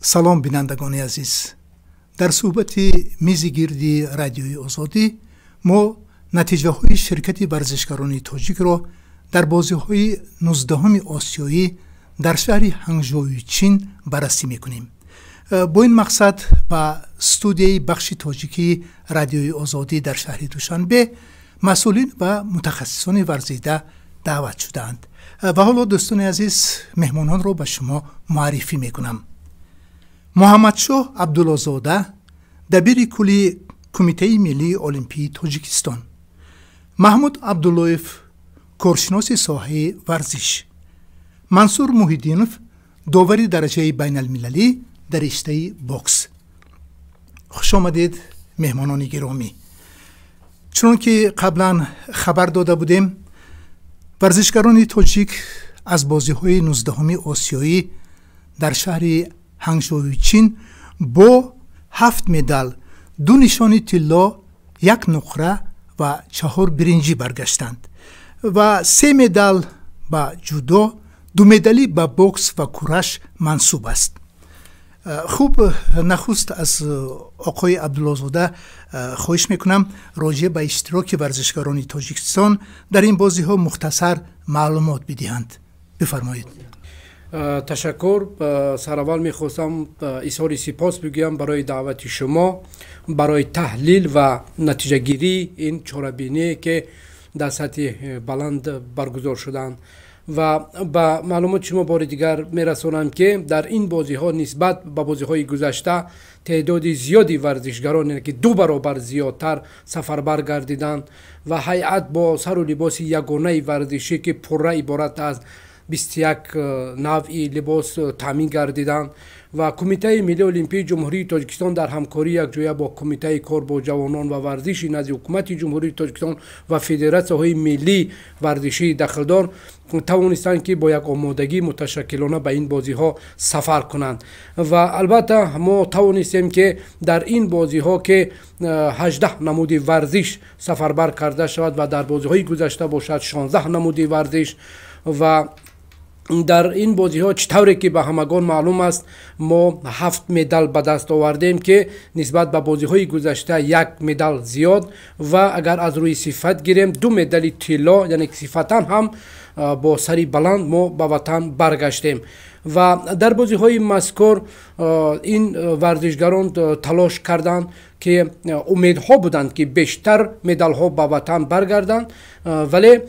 Салом, бинандагони азиз. Дар суҳбати мизи гирди Радиои Озодӣ мо натиҷаҳои ширкати варзишгарони тоҷикро дар бозиҳои 19-уми осиёӣ дар шаҳри Ҳангжоуи Чин баррасӣ мекунем. Бо ин мақсад ба студияи бахши тоҷикии Радиои Озодӣ дар шаҳри Душанбе масъулин ва мутахассисони варзида даъват шудаанд. Ва ҳоло, дӯстони азиз, меҳмононро ба шумо муаррифӣ мекунам. Муҳаммадшоҳ Абдуллозода, дабири кулли Кумитаи миллии олимпии Тоҷикистон, Маҳмуд Абдуллоев, коршиноси соҳаи варзиш, Мансур Муҳиддинов, довари дараҷаи байналмилалӣ дар риштаи бокс. Хушомадед, меҳмонони гиромӣ. Чунон ки қаблан хабар дода будем, варзишгарони тоҷик аз бозиҳои 19-уми осиёӣ дар шаҳри Ҳангжоуи Чин бо ҳафт медал, ду нишони тилло, як нуқра ва чаҳор биринҷӣ баргаштанд ва се медал ба ҷудо, ду медалӣ ба бокс ва кураш мансуб аст. Хуб, нахуст аз оқои Абдуллозода хоҳиш мекунам, роҷеъ ба иштироки варзишгарони Тоҷикистон дар ин бозиҳо мухтасар маълумот бидиҳанд. Бифармоед. Ташаккур. Сараввал мехостам изҳори сипос бигӯям барои даъвати шумо барои таҳлил ва натиҷагирии ин чорабиние, ки дар сатҳи баланд баргузор шуданд. Ва ба маълумоти шумо бори дигар мерасонам, ки дар ин бозиҳо нисбат ба бозиҳои гузашта теъдоди зиёди варзишгарон, яъне ки ду баробар зиёдтар, сафарбар гардиданд ва ҳайат бо сару либоси ягонаи варзишӣ, ки пурра иборат аз 21 навъи либос, таъмин гардиданд. Ва Кумитаи миллии олимпии Ҷумҳурии Тоҷикистон дар ҳамкорӣ якҷоя бо Кумитаи кор бо ҷавонон ва варзиши назди Ҳукумати Ҷумҳурии Тоҷикистон ва федератсияҳои миллии варзишии дахлдор тавонистанд, ки бо як омодагии муташаккилона ба ин бозиҳо сафар кунанд. Ва албатта мо тавонистем, ки дар ин бозиҳо, ки 18 намуди варзиш сафарбар карда шавад ва дар бозиҳои гузашта бошад 16 намуди варзиш. Ва дар ин бозиҳо, чӣ тавре ки ба ҳамагон маълум аст, мо ҳафт медал ба даст овардем, ки нисбат ба бозиҳои гузашта як медал зиёд ва агар аз рӯи сифат гирем, ду медали тилло, яъне ки сифатан ҳам бо сари баланд мо ба ватан баргаштем. Ва дар бозиҳои мазкур ин варзишгарон талош карданд, ки умедҳо буданд, ки бештар медалҳо ба ватан баргарданд. Вале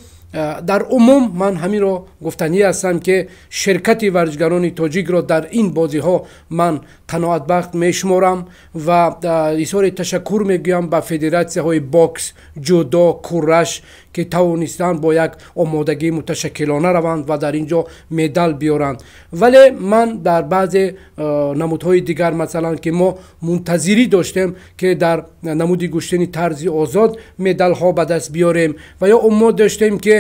дар умум ман ҳаминро гуфтанӣ ҳастам, ки ширкати варзишгарони тоҷикро дар ин бозиҳо ман қаноатбахт мешуморам ва изҳори ташаккур мегӯям ба федератсияҳои бокс, ҷудо, кураш, ки тавонистанд бо як омодагии муташаккилона раванд ва дар ин ҷо медал биёранд. Вале ман дар баъзе намудҳои дигар, масалан, ки мо мунтазирӣ доштем, ки дар намуди гӯштини тарзи озод медалҳо ба даст биёрем ва ё умед доштем, ки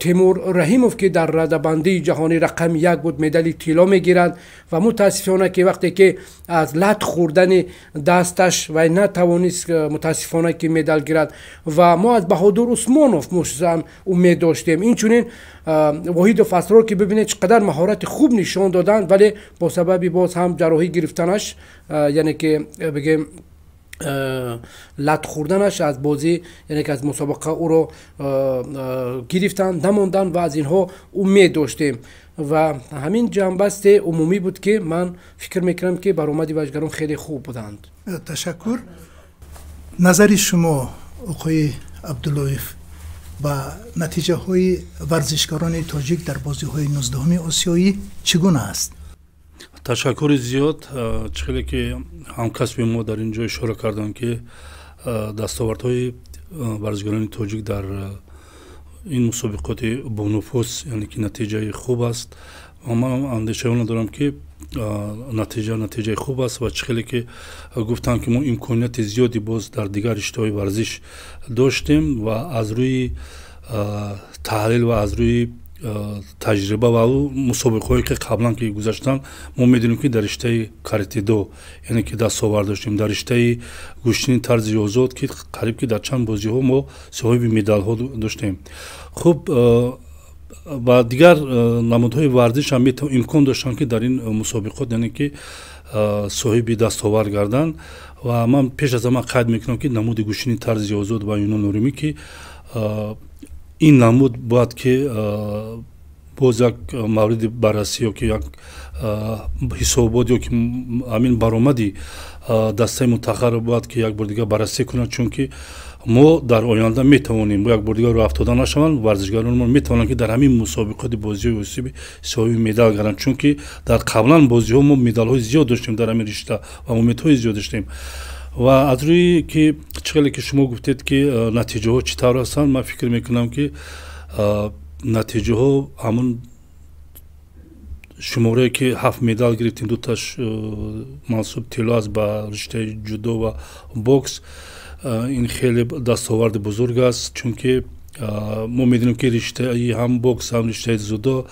Тимур Раҳимов, ки дар радабандии ҷаҳонӣ рақами як буд, медали тилло мегирад ва мутаассифона, ки вақте ки аз лат хӯрдани дасташ вай натавонист, мутаассифона, ки медал гирад. Ва мо аз Баҳодур Усмонов мушзан умед доштем, инчунин Воҳидов Асрор, ки бибинед, чӣ қадар маҳорати хуб нишон доданд, вале бо сабаби боз ҳам ҷарроҳӣ гирифтанаш, яъне ки бигем, лат хӯрданаш, аз бозӣ, яъне ки аз мусобиқа ӯро гирифтанд, намонданд ва аз инҳо умед доштем. Ва ҳамин ҷамъбасти умумӣ буд, ки ман фикр мекунам, ки баромади варзишгарон хеле хуб буданд. Ташаккур. Назари шумо, оқои Абдуллоев, ба натиҷаҳои варзишгарони тоҷик дар бозиҳои 19-уми осиёӣ чӣ гуна аст? Ташаккури зиёд. Чӣ хеле ки ҳамкасби мо дар ин ҷо ишора карданд, ки дастовардҳои варзишгарони тоҷик дар ин мусобиқоти бонуфуз, яъне ки натиҷаи хуб аст ва ман андешаи онро дорам, ки натиҷа натиҷаи хуб аст. Ва чӣ хеле ки гуфтанд, ки мо имконияти зиёде боз дар дигар риштаҳои варзиш доштем ва аз рӯи таҳлил ва аз рӯи таҷриба ва мусобиқаҳое, ки қаблан ки гузаштанд, мо медонем, ки дар риштаи каратедо, яъне ки дастовард доштем, дар риштаи гӯштини тарзи озод, ки қариб ки дар чанд бозиҳо мо соҳиби медалҳо доштем. Хуб. Ва дигар намудҳои варзиш ҳам имкон доштанд, ки дар ин мусобиқот, яъне ки соҳиби дастовард гарданд. Ва ман пеш аз ҳама қайд мекунам, ки намуди гӯштини тарзи озод ва юнону румӣ, ки ин намуд бояд ки боз як мавриди баррасӣ ё ки як ҳисобот ё ки ҳамин баромади дастаи мунтахабро бояд ки як бор дигар баррасӣ кунад, чунки мо дар оянда метавонем як бор дигар рӯафтода нашаванд, варзишгарони мо метавонанд, ки дар ҳамин мусобиқоти бозиҳои осиёӣ соҳиби медал гарданд, чунки дар қаблан бозиҳо мо медалҳои зиёд доштем дар ҳамин ришта ва умедҳои зиёд доштем. Ва аз рӯи ки чӣ хеле ки шумо гуфтед, ки натиҷаҳо чӣ тавр ҳастанд, ман фикр мекунам, ки натиҷаҳо ҳамун шуморае, ки ҳафт медал гирифтем, дуташ мансуб тилло аст ба риштаи ҷудо ва бокс, ин хеле дастоварди бузург аст, чунки мо медонем, ки риштаи ҳам бокс, ҳам риштаи дзюдо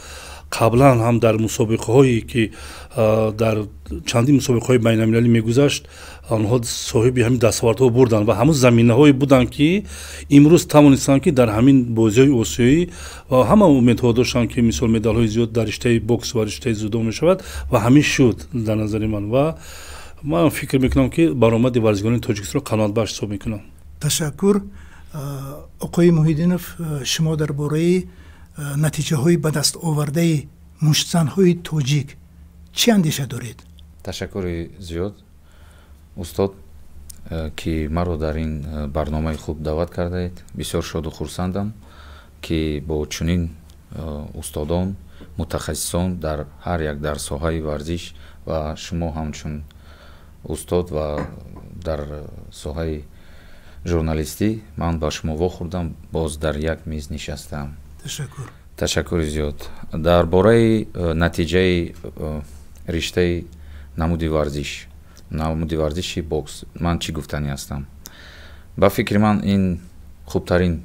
қаблан ҳам дар мусобиқаҳое, ки дар чандин мусобиқаҳои байналмилалӣ мегузашт, онҳо соҳиби ҳамин дастовардҳо бурданд ва ҳамун заминаҳое буданд, ки имрӯз тавонистанд, ки дар ҳамин бозиҳои осиёӣ ва ҳама умедҳо доштанд, ки мисол медалҳои зиёд дар риштаи бокс ва риштаи дзюдо мешавад ва ҳамин шуд дар назари ман. Ва ман фикр мекунам, ки баромади варзишгарони Тоҷикистонро қаноатбахш ҳисоб мекунам. Ташаккур. Оқои Муҳиддинов, шумо дар бораи натиҷаҳои ба даст овардаи муштзанҳои тоҷик чӣ андеша доред? Ташаккури зиёд, устод, ки маро дар ин барномаи хуб даъват кардаед. Бисёр шоду хурсандам, ки бо чунин устодон, мутахассисон дар ҳар як дар соҳаи варзиш ва шумо ҳамчун устод ва дар соҳаи журналистӣ ман ба шумо вохӯрдам, боз дар як миз нишастаам. Ташаккур. Ташаккури зиёд. Дар бораи натиҷаи риштаи намуди варзиши бокс ман чӣ гуфтанӣ ҳастам? Ба фикри ман, ин хубтарин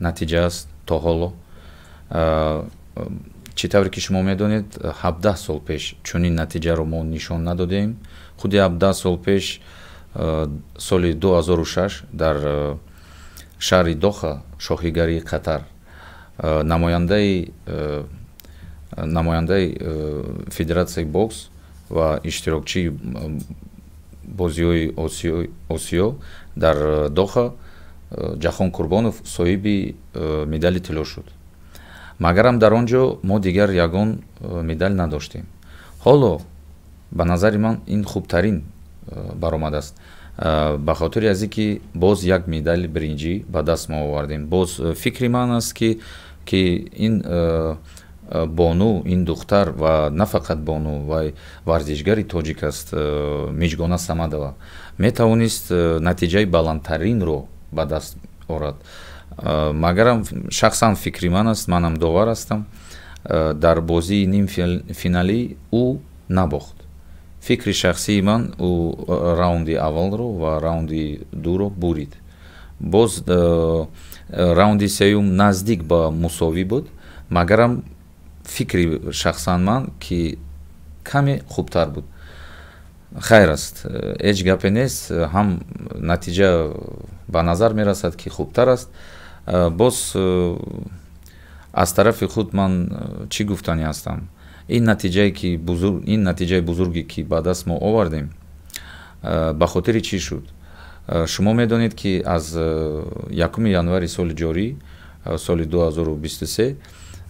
натиҷа аст то ҳоло. Чӣ тавре ки шумо медонед, 17 сол пеш чунин натиҷаро мо нишон надодем. Худи 17 сол пеш, соли 2006, дар шаҳри Доха, шоҳигарии Қатар, намояндаи федератсияи бокс ва иштирокчии бозиҳои Осиё дар Доха Ҷахон Қурбонов соҳиби медали тилло шуд. Магарам дар он ҷо мо дигар ягон медал надоштем. Ҳоло ба назари ман ин хубтарин баромад аст, ба хотири аз ин ки боз як медали биринҷӣ ба даст мо овардем. Боз фикри ман аст, ки ин бону, ин духтар ва на фақат бону, вай варзишгари тоҷик аст, Миҷгона Самадова, метавонист натиҷаи баландтаринро ба даст орад. Магарам шахсан фикри ман аст, манам довар ҳастам, дар бозии нимфиналӣ ӯ набохт. Фикри шахсии ман, ӯ раунди аввалро ва раунди дуро бурид, боз раунди сеюм наздик ба мусовӣ буд, магарам фикри шахсан ман, ки каме хубтар буд. Хайр аст, ҳеҷ гапе нест, ҳам натиҷа ба назар мерасад, ки хубтар аст. Боз аз тарафи худ ман чӣ гуфтанӣ ҳастам? Ин натиҷаи бузурге, ки ба даст мо овардем, ба хотири чӣ шуд? Шумо медонед, ки аз 1 январи соли ҷорӣ, соли 2023,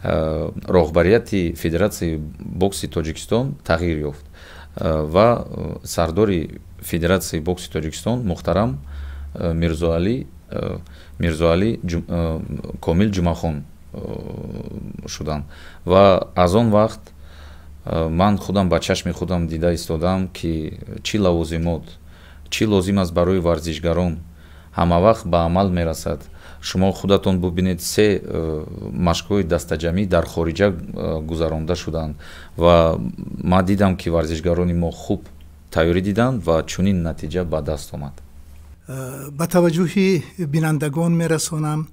роҳбарияти Федератсияи бокси Тоҷикистон тағйир ёфт ва сардори Федератсияи бокси Тоҷикистон муҳтарам Мирзоалӣ Комил Ҷумахон шуданд. Ва аз он вақт ман худам ба чашми худам дида истодам, ки чӣ лавозимот, чӣ лозим аст барои варзишгарон, ҳамавақт ба амал мерасад. Шумо худатон бубинед, се машқҳои дастаҷамӣ дар хориҷа гузаронда шуданд ва ман дидам, ки варзишгарони мо хуб тайёрӣ диданд ва чунин натиҷа ба даст омад. Ба таваҷҷӯҳи бинандагон мерасонам,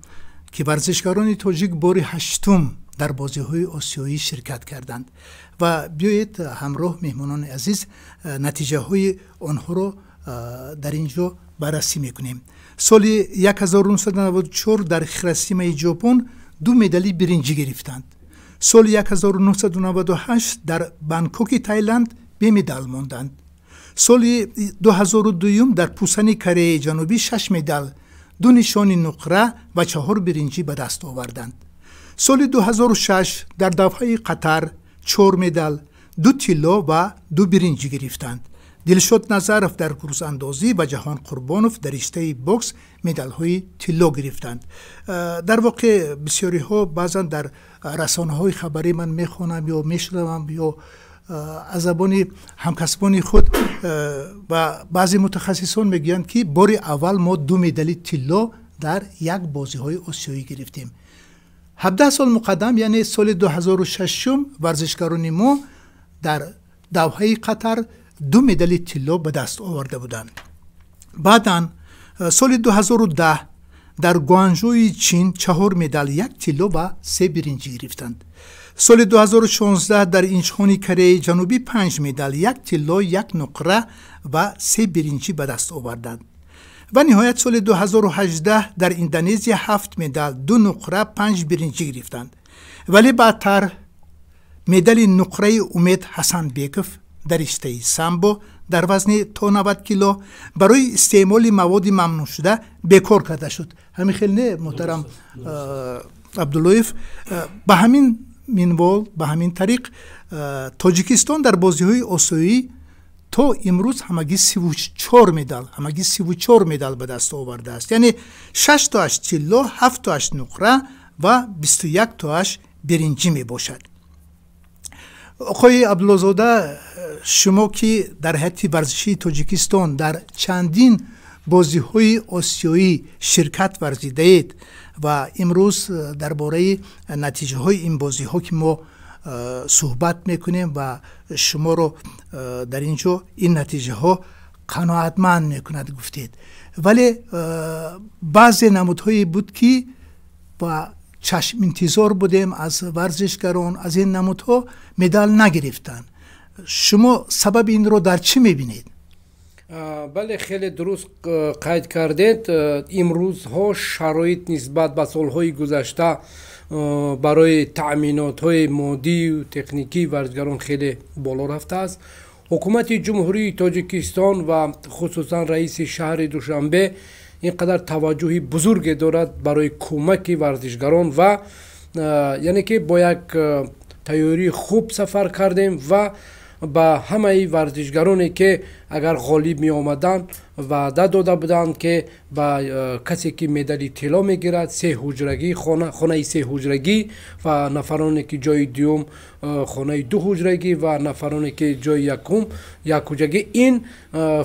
ки варзишгарони тоҷик бори ҳаштум дар бозиҳои осиёӣ ширкат карданд. Ва биёед ҳамроҳ, меҳмонони азиз, натиҷаҳои онҳоро дар ин ҷо баррасӣ мекунем. Соли 1994 дар Хиросимаи Ҷопон ду медали биринҷӣ гирифтанд. Соли 1998 дар Бангкоки Таиланд бемедал монданд. Соли 2002 дар Пусани Кореяи Ҷанубӣ 6 медал, 2 нишони нуқра ва 4 биринҷӣ ба даст оварданд. Соли 2006 дар Давҳаи Қатар 4 медал, 2 тилло ва 2 биринҷӣ гирифтанд. Дилшод Назаров дар гурзандозӣ ва Ҷаҳон Қурбонов дар риштаи бокс медалҳои тилло гирифтанд. Дар воқеъ бисёриҳо баъзан дар расонаҳои хабарӣ ман мехонам ё мешунавам ё аз забони ҳамкасбони худ ва баъзе мутахассисон мегӯянд, ки бори аввал мо 2 медали тилло дар як бозиҳои осиёӣ гирифтем. 17 сол муқаддам, яъне соли 2006 варзишгарони мо дар Давҳаи Қатар 2 медали тилло ба даст оварда буданд. Баъдан соли 2010 дар Гуанжои Чин 4 медал, 1 тилло ва 3 биринҷӣ гирифтанд. Соли 2016 дар Инчхони Кореяи Ҷанубӣ 5 медал, 1 тилло, 1 нуқра ва 3 биринҷӣ ба даст оварданд. Ва ниҳоят соли 2018 дар Индонезия 7 медал, 2 нуқра, 5 биринҷӣ гирифтанд. Вале баъдтар медали нуқраи Умед Ҳасанбеков дар риштаи самбо дар вазни то 90 кило барои истеъмоли маводи мамнӯъшуда бекор карда шуд. Ҳамин хел не, муҳтарам Абдуллоев? Ба ҳамин минвол, ба ҳамин тариқ Тоҷикистон дар бозиҳои осиёӣ то имрӯз ҳамагӣ 34 медал, ҳамагӣ 34 медал ба даст овардааст. Яъне 6 тоаш тилло, 7 тоаш нуқра ва 21 тоаш биринҷӣ мебошад. Оқои Абдуллозода, шумо ки дар ҳайати варзишии Тоҷикистон дар чандин бозиҳои осиёӣ ширкат варзидаед ва имрӯз дар бораи натиҷаҳои ин бозиҳо ки мо суҳбат мекунем ва шуморо дар ин ҷо ин натиҷаҳо қаноатманд мекунад гуфтед, вале баъзе намудҳое буд ки ба чашминтизор будем аз варзишгарон, аз ин намудҳо медал нагирифтанд. Шумо сабаби инро дар чӣ мебинед? Бале, хеле дуруст қайд кардед. Имрӯзҳо шароит нисбат ба солҳои гузашта барои таъминотҳои моддию техникии варзишгарон хеле боло рафтааст. Ҳукумати Ҷумҳурии Тоҷикистон ва хусусан раиси шаҳри Душанбе ин қадар таваҷҷӯҳи бузурге дорад барои кӯмаки варзишгарон ва яъне ки бо як тайёрии хуб сафар кардем ва ба ҳамаи варзишгароне ки агар ғолиб меомаданд ваъда дода буданд, ки ба касе ки медали тилло мегирад се ҳуҷрагӣ, хонаи се ҳуҷрагӣ ва нафароне ки ҷои дуюм хонаи ду ҳуҷрагӣ ва нафароне ки ҷои якум як ҳуҷрагӣ. Ин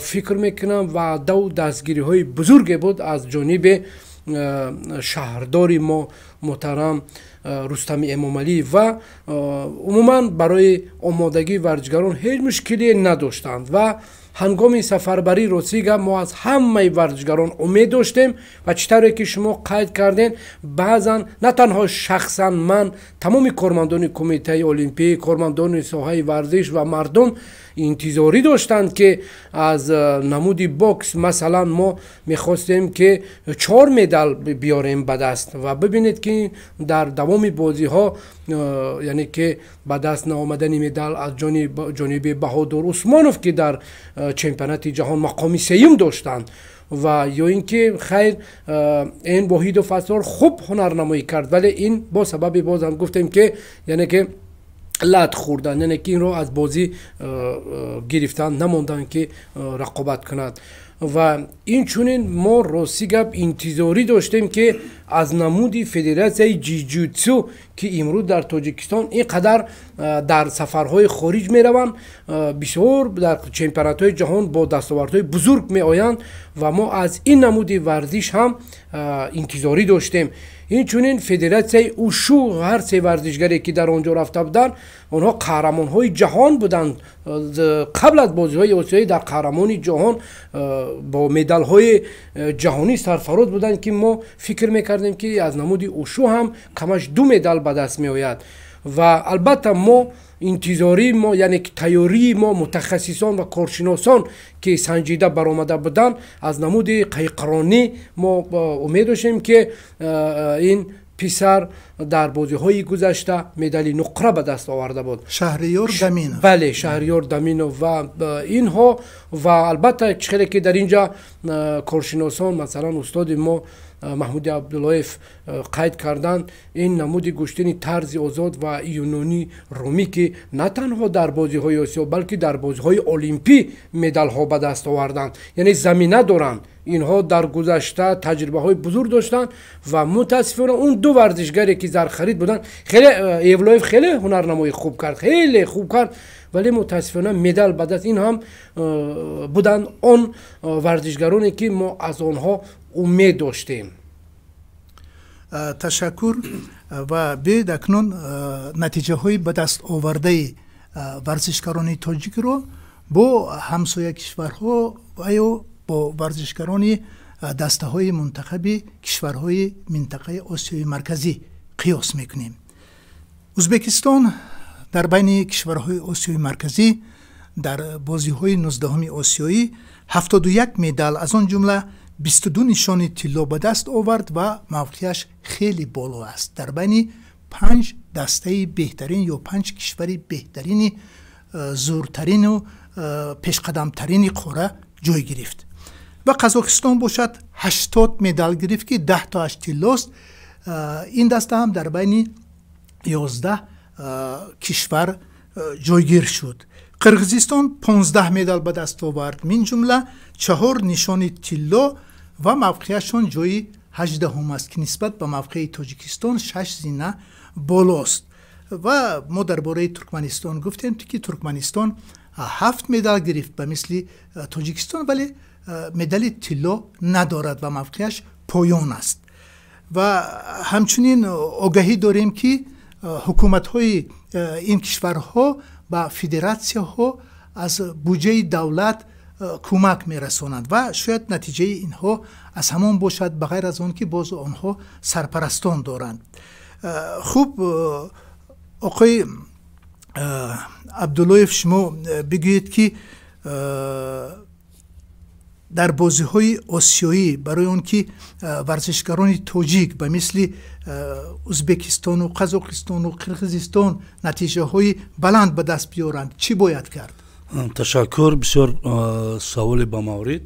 фикр мекунам ваъдаву дастгириҳои бузурге буд аз ҷониби шаҳрдори мо муҳтарам Рустами Эмомалӣ ва умуман барои омодагии варзишгарон ҳеҷ мушкилие надоштанд ва ҳангоми сафарбарӣ ростига мо аз ҳамаи варзишгарон умед доштем ва чӣ тавре ки шумо қайд кардем, баъзан на танҳо шахсан ман, тамоми кормандони Кумитаи Олимпӣ, кормандони соҳаи варзиш ва мардум интизорӣ доштанд, ки аз намуди бокс масалан мо мехостем, ки 4 медал биёрем ба даст ва бибинед, ки дар давоми бозиҳо яъне ки ба даст наомадани медал аз ҷониби Баҳодур Усмонов, ки дар чемпионати ҷаҳон мақоми сеюм доштанд, ва ё ин ки хайр, ин Воҳидов Асрор хуб ҳунарнамоӣ кард, вале ин бо сабаби бозам гуфтем, ки яъне ки лат хӯрдан, яъне ки инро аз бозӣ гирифтан намонданд, ки рақобат кунад. Ва инчунин мо рости гап интизорӣ доштем, ки аз намуди федератсияи ҷиҷутсу, ки имрӯз дар Тоҷикистон ин қадар дар сафарҳои хориҷ мераванд, бисёр дар чемпионатҳои ҷаҳон бо дастовардҳои бузург меоянд ва мо аз ин намуди варзиш ҳам интизорӣ доштем. Инчунин федератсияи ушу, ҳар се варзишгаре ки дар он ҷо рафта буданд, онҳо қаҳрамонҳои ҷаҳон буданд. Қабл аз бозиҳои осиёӣ дар қаҳрамони ҷаҳон бо медалҳои ҷаҳонӣ сарфароз буданд, ки мо фикр мекардем, ки аз намуди ушу ҳам камаш 2 медал ба даст меояд. Ва албатта мо интизории мо, яъне ки тайёрии мо, мутахассисон ва коршиносон ки санҷида баромада буданд, аз намуди қайқронӣ мо умед доштем, ки ин Писар дар бозиҳои гузашта медали нуқра ба даст оварда буд. Шаҳриёр Даминов. Бале, Шаҳриёр Даминов ва инҳо. Ва албатта, чӣ хеле ки дар инҷа коршиносон, масалан устоди мо Маҳмуди Абдуллоев қайд карданд, ин намуди гӯштини тарзи озод ва юнонӣ румӣ, ки на танҳо дар бозиҳои Осиё, балки дар бозиҳои олимпӣ медалҳо ба даст оварданд, яъне замина доранд. Инҳо дар гузашта таҷрибаҳои бузург доштанд ва мутаассифона он ду варзишгаре ки зархарид буданд, хеле Евлоев хеле ҳунарнамоӣ хуб кард, хеле хуб кард, вале мутаассифона медал ба даст. Ин ҳам буданд он варзишгароне, ки мо аз онҳо умед доштем. Ташаккур. Ва биёед, акнун натиҷаҳои ба даст овардаи варзишгарони тоҷикро бо ҳамсоя кишварҳо ва ё бо варзишгарони дастаҳои мунтахаби кишварҳои минтақаи Осиёи Марказӣ қиёс мекунем. Ӯзбекистон дар байни кишварҳои Осиёи Марказӣ дар бозиҳои 19-уми осиёӣ 71 медал, аз он ҷумла 22 нишони тилло ба даст овард ва мавқеаш хеле боло аст, дар байни панҷ дастаи беҳтарин ё панҷ кишвари беҳтарини, зӯртарину пешқадамтарини қора ҷой гирифт. Ва Қазоқистон бошад, 80 медал гирифт, ки 10 тоаш тиллост. Ин даста ҳам дар байни 11 кишвар ҷойгир шуд. Қирғизистон 15 медал ба даст овард, мин ҷумла чаҳор нишони тилло, ва мавқеашон ҷои 18-ҳум аст, ки нисбат ба мавқеи Тоҷикистон шаш зина болост. Ва мо дар бораи Туркманистон гуфтем, ки Туркманистон ҳафт медал гирифт, ба мисли Тоҷикистон, вале медали тилло надорад ва мавқеаш поён аст. Ва ҳамчунин огаҳӣ дорем, ки ҳукуматҳои ин кишварҳо ба федератсияҳо аз буҷаи давлат кӯмак мерасонанд ва шояд натиҷаи инҳо аз ҳамон бошад, ба ғайр аз он ки боз онҳо сарпарастон доранд. Хуб, оқои Абдуллоев, шумо бигӯед, ки дар бозиҳои осиёӣ барои он ки варзишгарони тоҷик ба мисли Ӯзбекистону Қазоқистону Қирғизистон натиҷаҳои баланд ба даст биёранд, чӣ бояд кард? Ташаккур, бисёр саволи ба маврид.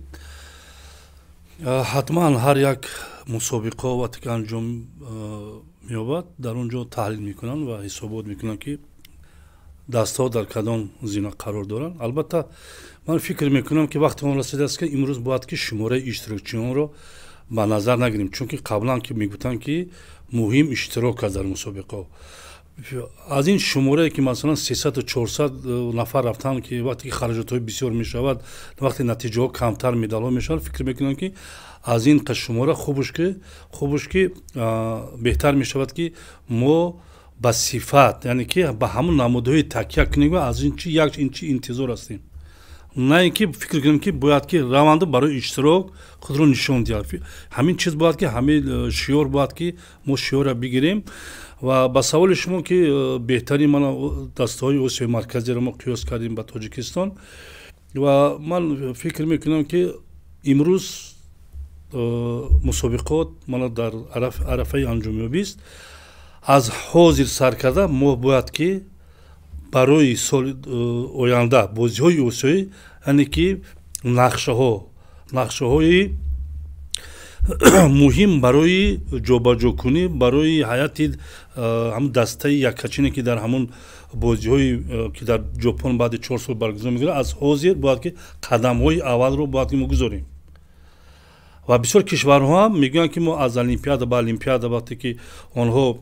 Ҳатман ҳар як мусобиқо вақте ки анҷом меёбад, дар он ҷо таҳлил мекунанд ва ҳисобот мекунанд, ки дастаҳо дар кадом зина қарор доранд. Албатта, ман фикр мекунам, ки вақти он расидааст, ки имрӯз бояд ки шумораи иштирокчиёнро ба назар нагирем, чунки қаблан ки мегуфтанд, ки муҳим иштирок аст дар мусобиқаҳо, аз ин шуморае ки масалан 300-у 400 нафар рафтанд, ки вақте ки хараҷотҳои бисёр мешавад, вақте натиҷаҳо камтар, медалҳо мешавад, фикр мекунам, ки аз ин шумора хубуш ки беҳтар мешавад, ки мо ба сифат, яъне ки ба ҳамон намудҳои такя кунем ва аз ин чи як ин чи интизор ҳастем, на ин ки фикр кунем, ки бояд ки раванду барои иштирок худро нишон диҳад. Ҳамин чиз бояд ки ҳамин шиёр бояд ки мо шиёрро бигирем. Ва ба саволи шумо, ки беҳтарин мана дастаҳои Осиёи Марказиро мо қиёс кардем ба Тоҷикистон, ва ман фикр мекунам, ки имрӯз мусобиқот мана дар арафаи анҷомёбист. Аз ҳозир сар карда мо бояд ки барои соли оянда бозиҳои осиёӣ, яъне ки нақшаҳои муҳим барои ҷобаҷокунӣ, барои ҳайати ҳамн дастаи яккачине, ки дар ҳамон бозиҳои ки дар Ҷопон баъди 4 сол баргузор мегардад, аз ҳозир бояд ки қадамҳои аввалро бояд ки мо гузорем. Ва бисёр кишварҳо ҳам мегӯянд, ки мо аз олимпиада ба олимпиада, вақте ки онҳо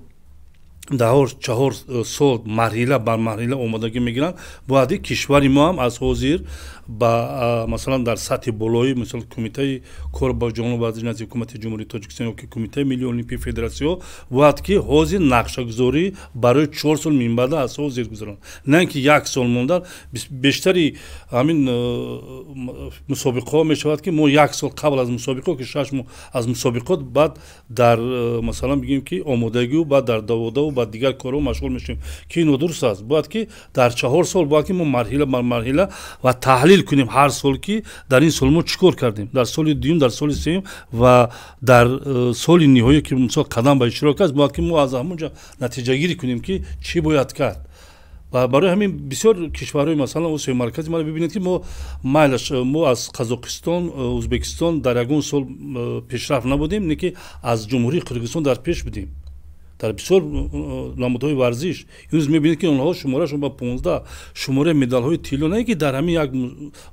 даҳор 4 сол марҳила бар марҳила омодагӣ мегиранд, бояд кишвари мо ҳам аз ҳозир ба масалан дар сатҳи болои, мисол, Кумитаи кор бо ҷавонон варзиш назди Ҳукумати Ҷумҳурии Тоҷикистон ё ки Кумитаи миллии олимпии федератсияҳо бояд ки ҳозир нақшагузорӣ барои 4 сол минбаъда аз ҳозир гузаронанд, на ин ки як сол монда. Бештари ҳамин мусобиқаҳо мешавад, ки мо як сол қабл аз мусобиқаҳо, ки 6 моҳ аз мусобиқот баъд дар, масалан, бигӯем, ки омодагию баъд дар даводаву. ба дигар корҳо машғул мешавем, ки нодуруст аст. Бояд ки дар 4 сол бояд ки мо марҳила ба марҳила ва таҳлил кунем ҳар сол, ки дар ин сол мо чӣ кор кардем, дар соли дуюм, дар соли сеюм ва дар соли ниҳоӣ, ки мисол қадам ба иштирок аст, бояд ки мо аз ҳамонҷо натиҷагирӣ кунем, ки чӣ бояд кард. Ва барои ҳамин бисёр кишварҳои, масалан, Осиёи Марказӣ маро бибинед, ки мо майлаш, мо аз Қазоқистон, Ӯзбекистон дар ягон сол пешрафт набудем, не ки аз Ҷумҳурии Қирғизистон дар пеш будем дар бисёр намудҳои варзиш. Имрӯз мебинед, ки онҳо шуморашон ба 15 шумораи медалҳои тилло, не ки дар ҳамин як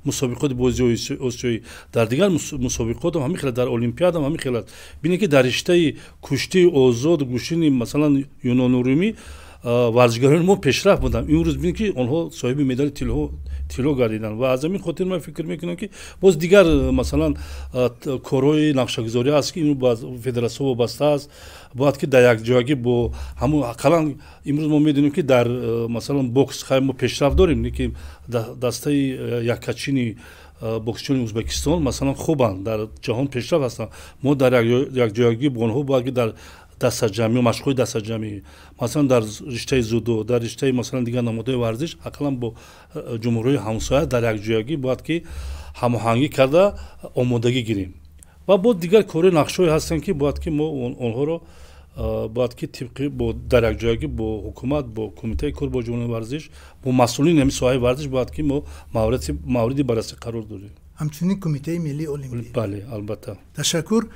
мусобиқоти бозиҳои осиёӣ, дар дигар мусобиқотам ҳамин хел, дар олимпиадам ҳамин хел аст. Бинед, ки дар риштаи куштии озод, гӯштини, масалан, юнону румӣ варзишгарони мо пешрафт буданд. Имрӯз бинед, ки онҳо соҳиби медали тилло гардиданд. Ва аз ҳамин хотир ман фикр мекунам, ки боз дигар, масалан, корҳои нақшагузорӣ аст, ки имрӯз ба федератсия вобаста аст. Бояд ки дар якҷоягӣ бо ҳамун, ақаллан имрӯз мо медонем, ки дар, масалан, бокс хай мо пешрафт дорем, не ки дастаи яккачини боксчиёни Ӯзбекистон, масалан, хубанд, дар ҷаҳон пешрафт ҳастанд. Мо дар якҷоягӣ бо онҳо бояд ки дар дастаҷамъӣ, машқҳои дастаҷамъӣ, масалан, дар риштаи дзюдо, дар риштаи, масалан, дигар намудҳои варзиш, ақаллан бо ҷумҳуриҳои ҳамсоя дар якҷоягӣ бояд ки ҳамоҳангӣ карда омодагӣ гирем. Ва бо дигар корҳои нақшҳое ҳастанд, ки бояд ки мо онҳоро бояд ки тибқи бо дар якҷоягӣ бо ҳукумат, бо кумитаи кор бо ҷавонони варзиш, бо масъулини ҳамин соҳаи варзиш бояд ки мо мавриди баррасӣ қарор дорем. Ҳамчунин Кумитаи миллии олимпӣ. Бале, албатта. Ташаккур.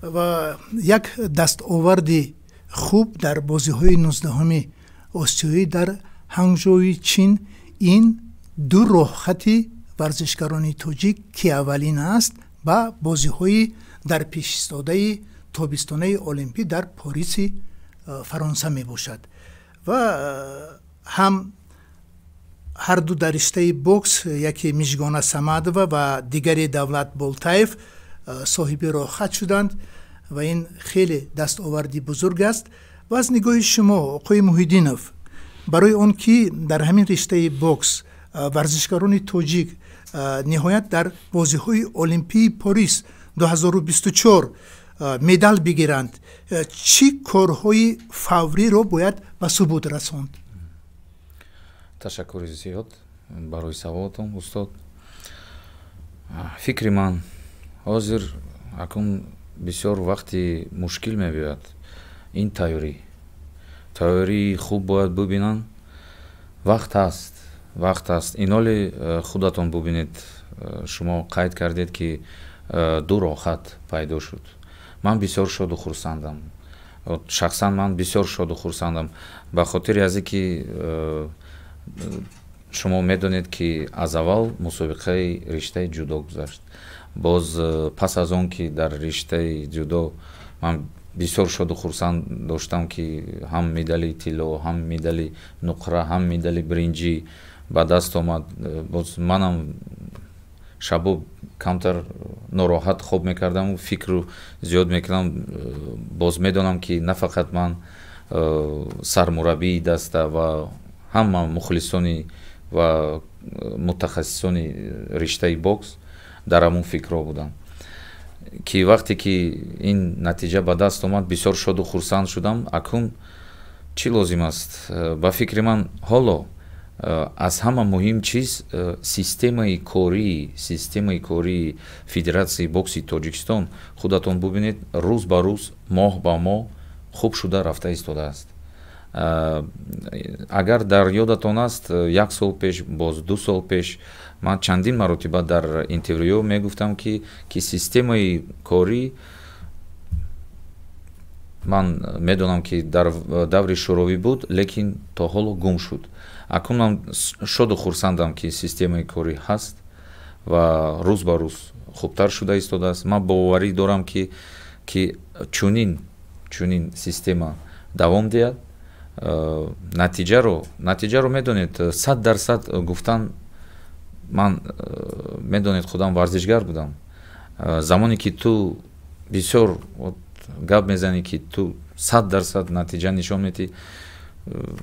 Ва як дастоварди хуб дар бозиҳои 19-уми осиёӣ дар Ҳангжои Чин ин ду роҳхати варзишгарони тоҷик, ки аввалин аст, ба бозиҳои дар пешистодаи тобистонаи олимпӣ дар Пориси Фаронса мебошад. Ва ҳам ҳарду дар риштаи бокс, яке Мижгона Самадова ва дигаре Давлат Болтаев, соҳиби роҳхат шуданд ва ин хеле дастоварди бузург аст. Ва аз нигоҳи шумо, оқои Муҳиддинов, барои он ки дар ҳамин риштаи бокс варзишгарони тоҷик ниҳоят дар бозиҳои олимпии Порис 2024 медал бигиранд, чӣ корҳои фавриро бояд ба субут расонд? Ташаккури зиёд барои саволатон, устод. Фикри ман, ҳозир акнун бисёр вақти мушкил мебиёяд. Ин тайёрии хуб бояд бубинанд. Вақт ҳаст, вақт ҳаст. Иноле худатон бубинед, шумо қайд кардед, ки ду роҳхат пайдо шуд. Ман бисёр шоду хурсандам, шахсан ман бисёр шоду хурсандам, ба хотири азе ки шумо медонед, ки аз аввал мусобиқаи риштаи ҷудо гузашт. Боз пас аз он ки дар риштаи ҷудо ман бисёр шоду хурсанд доштам, ки ҳам медали тилло, ҳам медали нуқра, ҳам медали биринҷӣ ба даст омад, боз манам шабо камтар нороҳат хоб мекардаму фикру зиёд мекардам. Боз медонам, ки на фақат ман, сармураббии даста ва ҳама мухлисони ва мутахассисони риштаи бокс дар ҳамун фикрҳо буданд, ки вақте ки ин натиҷа ба даст омад, бисёр шоду хурсанд шудам. Акнун чӣ лозим аст? Ба фикри ман, ҳоло аз ҳама муҳим чиз системаи кории Федератсияи бокси Тоҷикистон. Худатон бубинед, рӯз ба рӯз, моҳ ба моҳ хуб шуда рафта истодааст. Агар дар ёдатон аст, як сол пеш, боз 2 сол пеш ман чандин маротиба дар интервюҳо мегуфтам, ки системаи корӣ, ман медонам, ки дар даври шӯровӣ буд, лекин то ҳоло гум шуд. Акнун ман шоду хурсандам, ки системаи корӣ ҳаст ва рӯз ба рӯз хубтар шуда истодааст. Ман боварӣ дорам, ки чунин система давом диҳад, натиҷаро медонед, 100% гуфтан ман, медонед, худам варзишгар будам. Замоне ки ту бисёр гап мезанӣ, ки ту 100% натиҷа нишон медиҳӣ,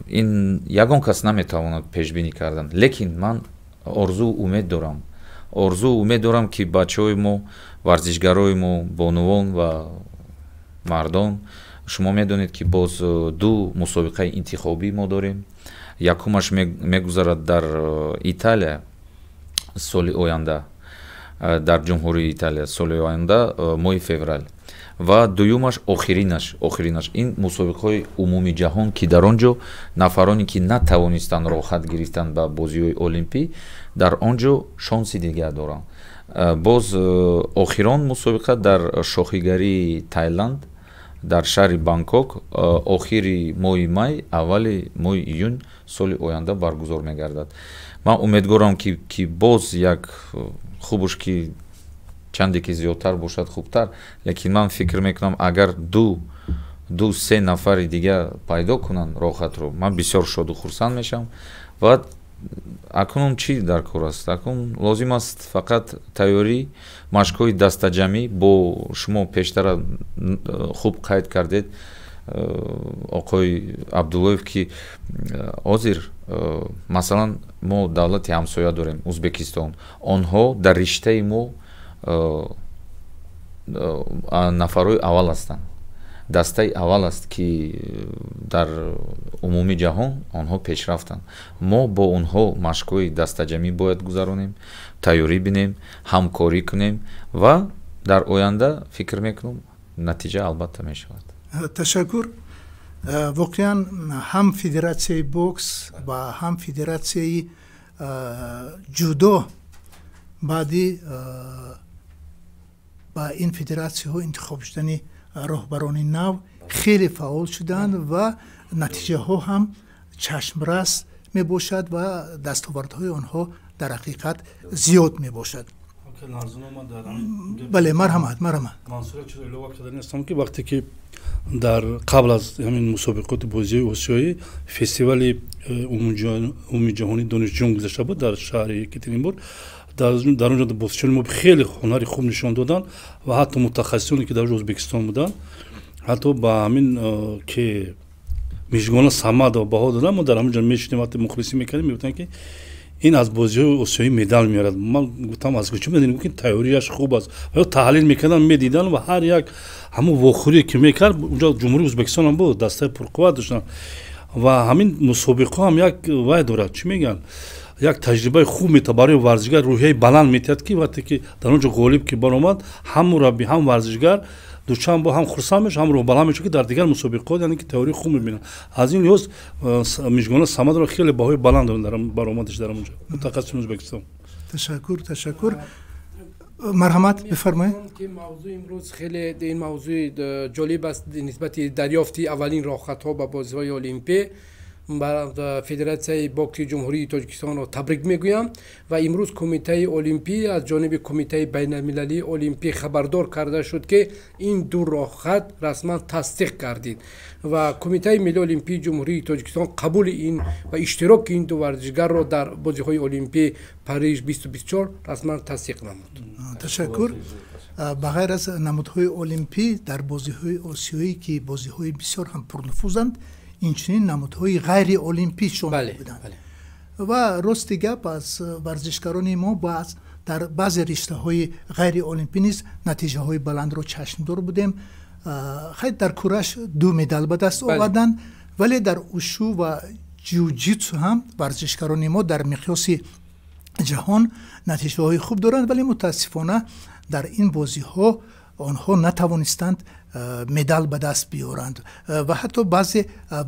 ин ягон кас наметавонад пешбинӣ кардан. Лекин ман орзу умед дорам, орзу умед дорам, ки бачаҳои мо, варзишгарои мо, бонувон ва мардон. Шумо медонед, ки боз ду мусобиқаи интихобӣ мо дорем. Якумаш мегузарад дар Италия соли оянда, дар Ҷумҳурии Италия соли оянда, моҳи феврал, ва дуюмаш, охиринаш ин мусобиқаҳои умумии ҷаҳон, ки дар он ҷо нафароне, ки натавонистанд роҳхат гирифтанд ба бозиҳои олимпӣ, дар он ҷо шонси дигар доранд. Боз охирон мусобиқа дар шоҳигарии Тайланд, дар шаҳри Бангкок, охири моҳи май, аввали моҳи июн соли оянда баргузор мегардад. Ман умедворам, ки боз як хубуш, ки чанде ки зиёдтар бошад, хубтар, лекин ман фикр мекунам, агар ду се нафари дигар пайдо кунанд роҳхатро, ман бисёр шоду хурсанд мешавам. Ва акнун чӣ дар кор аст? Акнун лозим аст фақат тайёрӣ, машқҳои дастаҷамӣ. Бо шумо пештара хуб қайд кардед, оқои Абдуллоев, ки ҳозир, масалан, мо давлати ҳамсоя дорем, Узбекистон. Онҳо дар риштаи мо нафарҳои аввал ҳастанд, дастаи аввал аст, ки дар умумии ҷаҳон онҳо пешрафтанд. Мо бо онҳо машқҳои дастаҷамӣ бояд гузаронем, тайёрӣ бинем, ҳамкорӣ кунем ва дар оянда, фикр мекунам, натиҷа албатта мешавад. Ташаккур. Воқеан ҳам Федератсияи бокс ва ҳам Федератсияи ҷудо баъди ба ин федератсияҳо интихоб шудани роҳбарони нав хеле фаъол шуданд ва натиҷаҳо ҳам чашмрас мебошад ва дастовардҳои онҳо дар ҳақиқат зиёд мебошад. Бале, марҳамат, марҳамат. Илова кардани ҳастам, ки вақте ки дар қабл аз ҳамин мусобиқоти бозиҳои осиёӣ фестивали умумиҷаҳонии донишҷӯён гузашта буд дар шаҳри Екатеринбург, дар он ҷо боксчиёни мо хеле ҳунари хуб нишон доданд ва ҳатто мутахассисоне, ки дар Ӯзбекистон буданд, ҳатто ба ҳамин ки Мижгона Самадова баҳо доданд. Мо дар ҳамон ҷо мешунем, вақте мухлисӣ мекардем, мегуфтанд, ки ин аз бозиҳои осиёӣ медал меорад. Ман гуфтам, аз куҷо медонем? Ки тайёрияш хуб аст. Ва таҳлил мекарданд, медиданд ва ҳар як ҳамон вохӯрие, ки мекард, унҷо Ҷумҳурии Ӯзбекистон ҳам буд, дастаи пурқувват доштанд. Ва ҳамин мусобиқаҳо ҳам як вай дорад, чӣ мегӯянд, як таҷрибаи хуб метавад барои варзишгар, рӯҳияи баланд метиҳад, ки вақте ки дар он ҷо ғолиб ки баромад, ҳам мураббӣ, ҳам варзишгар дучанд бо ҳам хурсанд мешавад, ҳам рӯҳбаланд мешавад, ки дар дигар мусобиқот, яъне ки тайёрии хуб мебинанд. Аз ин лиҳоз Мижгона Самадро хеле баҳои баланд доранд дар баромадаш дар онҷо мутахассисони Ӯзбекистон. Ташаккур, ташаккур. Марҳамат, бифармоед. Ки мавзӯи имрӯз хеле ин мавзӯи ҷолиб аст нисбати дарёфти аввалин роҳхатҳо ба бозиҳои олимпӣ. Федератсияи бокси Ҷумҳурии Тоҷикистонро табрик мегӯям ва имрӯз Кумитаи олимпӣ аз ҷониби Кумитаи байналмилалии олимпӣ хабардор карда шуд, ки ин ду роҳхат расман тасдиқ гардид ва Кумитаи миллии олимпии Ҷумҳурии Тоҷикистон қабули ин ва иштироки ин ду варзишгарро дар бозиҳои олимпии Париж 2024 расман тасдиқ намуд. Ташаккур. Ба ғайр аз намудҳои олимпӣ, дар бозиҳои осиёӣ, ки бозиҳои бисёр ҳам пурнуфузанд, инчунин намудҳои ғайриолимпӣ шомил буданд. Ва рости гап, аз варзишгарони мо дар баъзе риштаҳои ғайриолимпӣ низ натиҷаҳои баландро чашмдор будем. Хайр, дар кураш ду медал ба даст оварданд, вале дар ушу ва ҷиу-ҷитсу ҳам варзишгарони мо дар миқёси ҷаҳон натиҷаҳои хуб доранд, вале мутаассифона дар ин бозиҳо онҳо натавонистанд медал ба даст биёранд ва ҳатто баъзе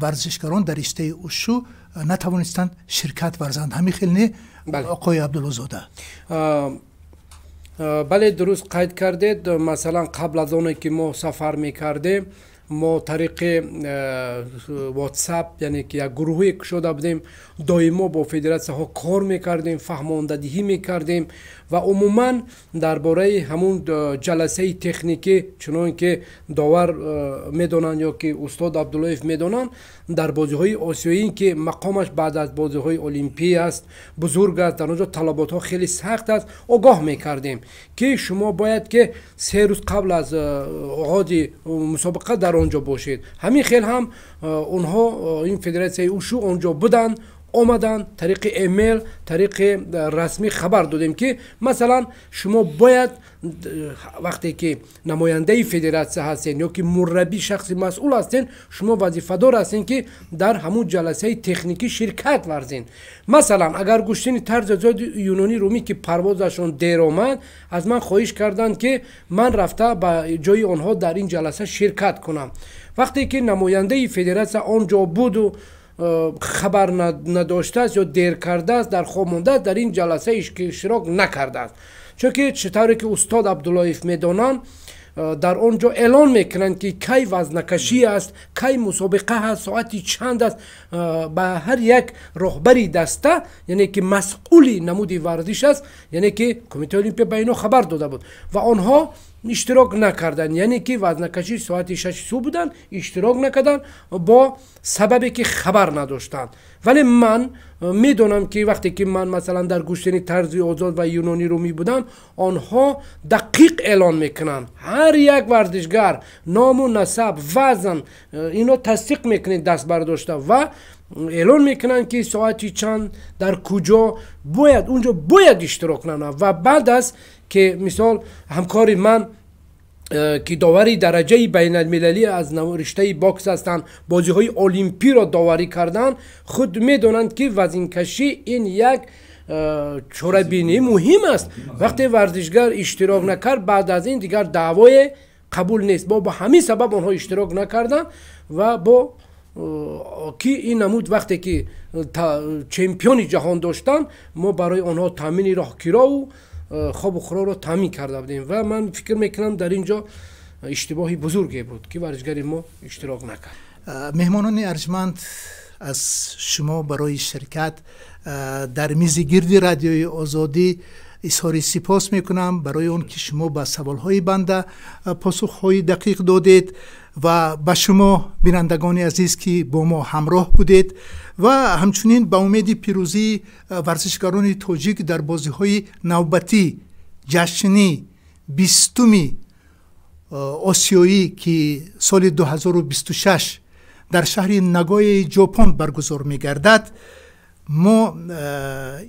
варзишгарон дар риштаи ушу натавонистанд ширкат варзанд. Ҳамин хел не, оқои Абдуллозода? Бале, дуруст қайд кардед. Масалан, қабл аз оне ки мо сафар мекардем, мо тариқи WhatsApp, яъне ки як гурӯҳе кушода будем, доимо бо федератсияҳо кор мекардем, фаҳмондадиҳӣ мекардем ва умуман дар бораи ҳамун ҷаласаи техникӣ, чунон ки довар медонанд ё ки устод Абдуллоев медонанд, дар бозиҳои осиёӣ, ки мақомаш баъд аз бозиҳои олимпӣ аст, бузург аст, дар он ҷо талаботҳо хеле сахт аст, огоҳ мекардем, ки шумо бояд ки 3 рӯз қабл аз оғози мусобиқа дар он ҷо бошед. Ҳамин хел ҳам онҳо, ин федератсияи ушу, он ҷо буданд. Омаданд, тариқи эмейл, тариқи расмӣ хабар додем, ки масалан шумо бояд, вақте ки намояндаи федератсия ҳастед ё ки мураббӣ, шахси масъул ҳастед, шумо вазифадор ҳастед, ки дар ҳамун ҷаласаи техникӣ ширкат варзед. Масалан, агар гӯштини тарзи озоди юнонӣ румӣ, ки парвозашон дер омад, аз ман хоҳиш карданд, ки ман рафта ба ҷои онҳо дар ин ҷаласа ширкат кунам. Вақте ки намояндаи федератсия он ҷо буду хабар надоштааст ё дер кардааст, дар хоб мондааст, дар ин ҷаласа иштирок накардааст. Чунки чӣ тавре ки устод Абдуллоев медонанд, дар он ҷо эълон мекунанд, ки кай вазнакашӣ аст, кай мусобиқа ҳаст, соати чанд аст. Ба ҳар як роҳбари даста, яъне ки масъули намуди варзиш аст, яъне ки Кумитаи Олимпия ба ино хабар дода буд ва онҳо иштирок накарданд. Яъне ки вазнакашӣ соати 6 субҳ буданд, иштирок накарданд бо сабабе ки хабар надоштанд. Вале ман медонам, ки вақте ки ман масалан дар гӯштини тарзи озод ва юнонӣ румӣ будам, онҳо дақиқ эълон мекунанд, ҳар як варзишгар ному насаб, вазн, ино тасдиқ мекунед даст бардошта ва эълон мекунанд, ки соати чанд, дар куҷо бояд, унҷо бояд иштирок кунанд. Ва баъд аз ки мисол ҳамкори ман, ки довари дараҷаи байналмилалӣ аз риштаи бокс ҳастанд, бозиҳои олимпиро доварӣ карданд, худ медонанд, ки вазнкашӣ ин як чорабинии муҳим аст. Вақте варзишгар иштирок накард, баъд аз ин дигар даъвое қабул нест. Бо ҳамин сабаб онҳо иштирок накарданд ва бо ки ин намуд, вақте ки чемпиони ҷаҳон доштанд, мо барои онҳо таъмини роҳкирову хобу хӯрокро таъмин карда будем. Ва ман фикр мекунам, дар ин ҷо иштибоҳи бузурге буд, ки варзишгари мо иштирок накард. Меҳмонони арҷманд, аз шумо барои ширкат дар мизи гирди Радиои Озодӣ изҳори сипос мекунам, барои он ки шумо ба саволҳои банда посухҳои дақиқ додед, ва ба шумо, бинандагони азиз, ки бо мо ҳамроҳ будед, ва ҳамчунин ба умеди пирӯзии варзишгарони тоҷик дар бозиҳои навбатӣ, ҷашни 20-уми осиёӣ, ки соли 2026 дар шаҳри Нагояи Ҷопон баргузор мегардад, мо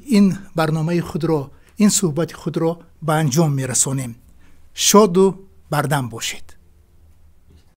ин барномаи худро, ин суҳбати худро ба анҷом мерасонем. Шоду бардам бошед.